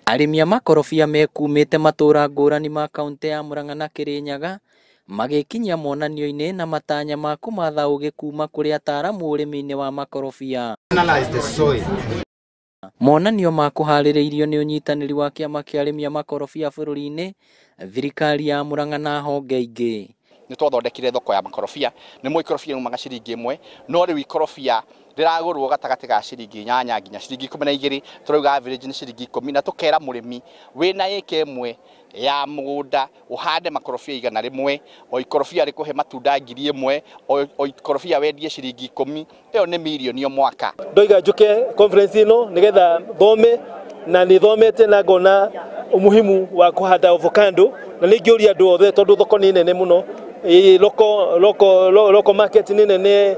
Arĩmi a makorobia mekumĩte matũra ngũrani ma kaũntĩ ya Murang'a na Kirinyaga magĩkinyia monanio-inĩ na matanya ma kũmatha ũgĩ kuma kũrĩ ataaramu ũrĩmi-inĩ wa makorobia. Monanio ma kũharĩrĩirio nĩ ũnyitanĩri wa kĩama kĩa arĩmi a makorobia bũrũri-inĩ, thirikari ya Murang'a na honge ingĩ. Nĩ twathondekire thoko ya makorobia, nĩ mo ikorobia riumaga ciringi 1, no rĩu ikorobia rĩragũrwo gatagatĩ ga ciringi 8 nginya ciringi 12, tũrauga average nĩ ciringi 10, na tũkera mũrĩmi wĩna ĩka 1 ya mũgũnda ũhande makorobia 100, o ikorobia rĩkũhe matunda 1000, o ikorobia wendie ciringi 10, ĩyo nĩ mirioni o mwaka. Ndoiga njuke conference ĩno nĩgetha thome, na nĩ thomete na ngona umuhimu wa kũhanda avocado, na nĩ ngĩũria andũ othe tondũ thoko nĩ nene mũno. Local market nĩ nene,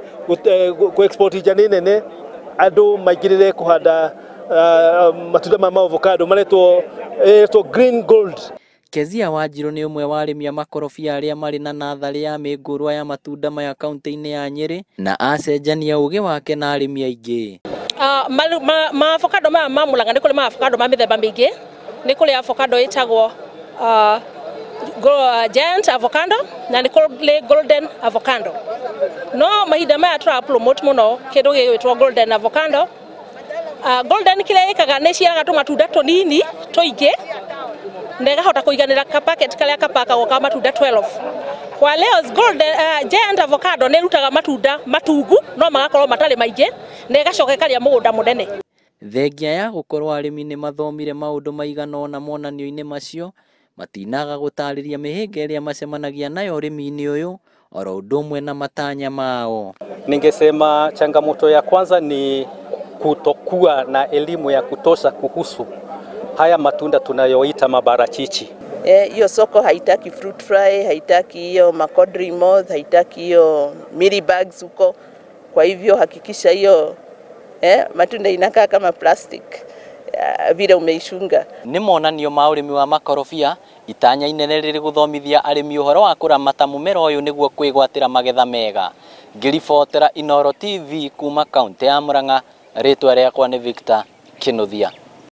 ku export nja nĩ nene, andũ maingĩrĩre kũhanda matunda ma avocado maretwo green gold. Kezia Wanjiru nĩ ũmwe wa arĩmi a makorobia arĩa marĩ na natharĩ ya mĩngũrwa ya matunda maya kaũntĩ-inĩ ya Nyĩrĩ, na acenjania ũgĩ wake na arĩmi aingĩ. Ma avocado maya ma Murang'a nĩ kũrĩ ma avocado ma mĩthemba mĩingĩ, nĩ kũrĩ avocado ĩtagwo giant avocado na nĩ kũrĩ golden avocado. No mahinda maya tũra promote mũno kĩndũ gĩgwĩtwo golden avocado. Golden kĩrĩa ĩkaga nĩ ĩciaraga tũmatunda tũnini tũingĩ na ĩkahota kũiganĩra ka packet karĩa kapakagwo ka matunda 12. Kwa leo golden giant avocado nĩ ĩrutaga matunda matungu no magakorwo matarĩ maingĩ na ĩgacoka ĩkarĩa mũgũnda mũnene. Thengia ya gũkorwo arĩmi nĩ mathomire maũndũ maigana ũna monanio-inĩ macio, matinaga gũtarĩria mĩhĩnga ĩrĩa macemanagia nayo ũrĩmi-inĩ ũyũ oro ũndũ ũmwe na matanya mao. Ningesema changamoto ya kwanza ni kutokuwa na elimu ya kutosha kuhusu haya matunda tunayoita mabarachichi. Hiyo soko haitaki fruit fly, haitaki hiyo macodry moth, haitaki hiyo mealybugs huko. Kwa hivyo hakikisha hiyo matunda inakaa kama plastic vile umeishunga. Nĩ monanio ma ũrĩmi wa makorobia, itanya inene rĩrĩ gũthomithia arĩmi ũhoro wa kũramata mũmera ũyũ nĩguo kwĩgwatĩra magetha mega. Ngĩribotera Inooro TV kuma kaũntĩ ya Murang'a, rĩtwa rĩakwa nĩ Victor Kinuthia.